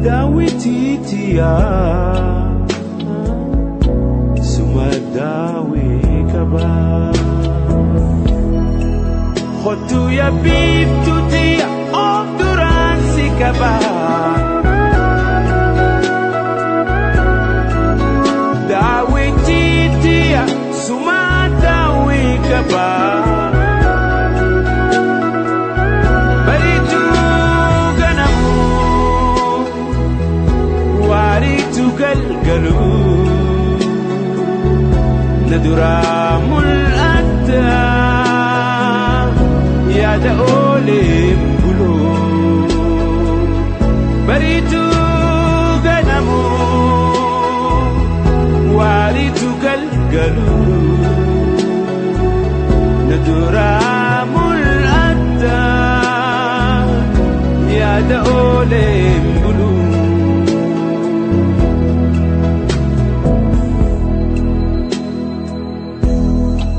Daawitiitiya suma daawii qaba. Kottu yaa biiftuutiya of duraan si qaba. Daawitiitiya suma daawii qaba. Galgalu na duraa mul'atta yaada ooleen bulu bariitu ganamu waariitu galgalu na duraa mul'atta yaada ooleen bulu.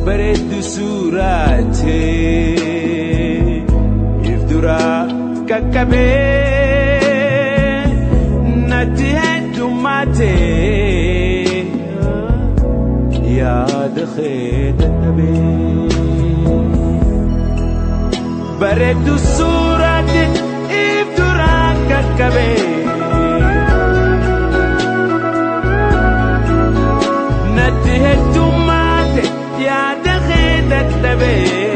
Bareeddu suuraatee if duraa qaqqabee natti heddummaatee yaada kee dadhabee. Bareeddu suuraatee if duraa qaqqabee natti heddummaatee yaada kee dadhabee.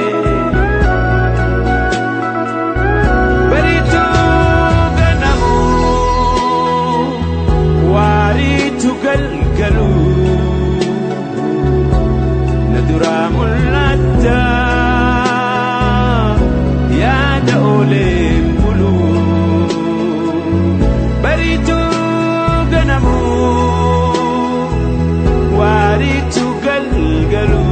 Bariitu ganamu waariitu galgalu na duraa mul'atta yaada ooleen bulu. Bariitu ganamu waariitu galgalu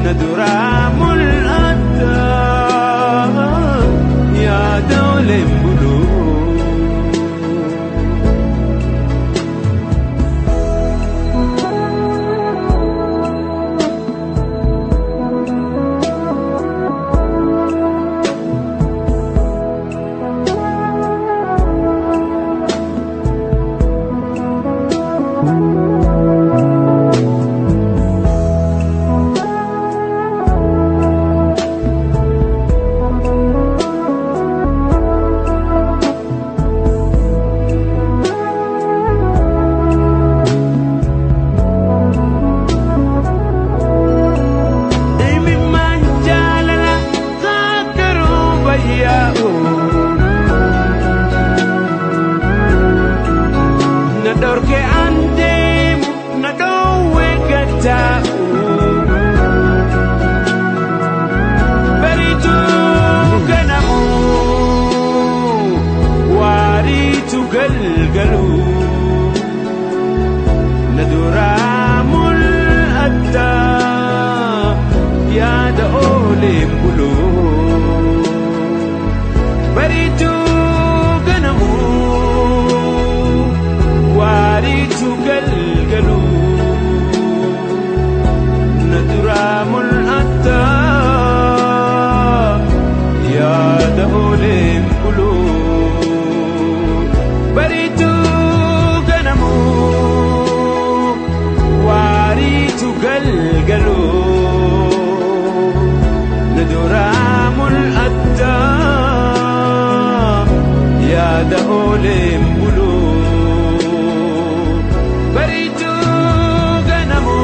na duraa mul'atta yaada ooleen bulu. Imimmaan jaalala kakkaruu bayyaa'u na dhorke an deemu na dhoowwe gataa'u. Bariitu ganamu waariitu galgalu na duraa mul'atta yaada ooleen bulu. Bariitu ganamu waariitu galgalu na duraa mul'atta yaada ooleen bulu. Bariitu ganamu waariitu galgalu na duraa mul'atta yaada ooleen bulu. Bariitu ganamu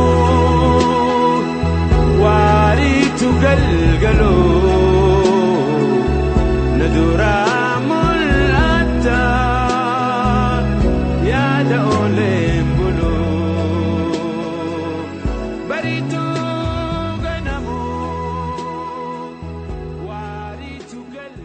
waariitu galgalu na duraa mul'atta yaada ooleen bulu. Bariitu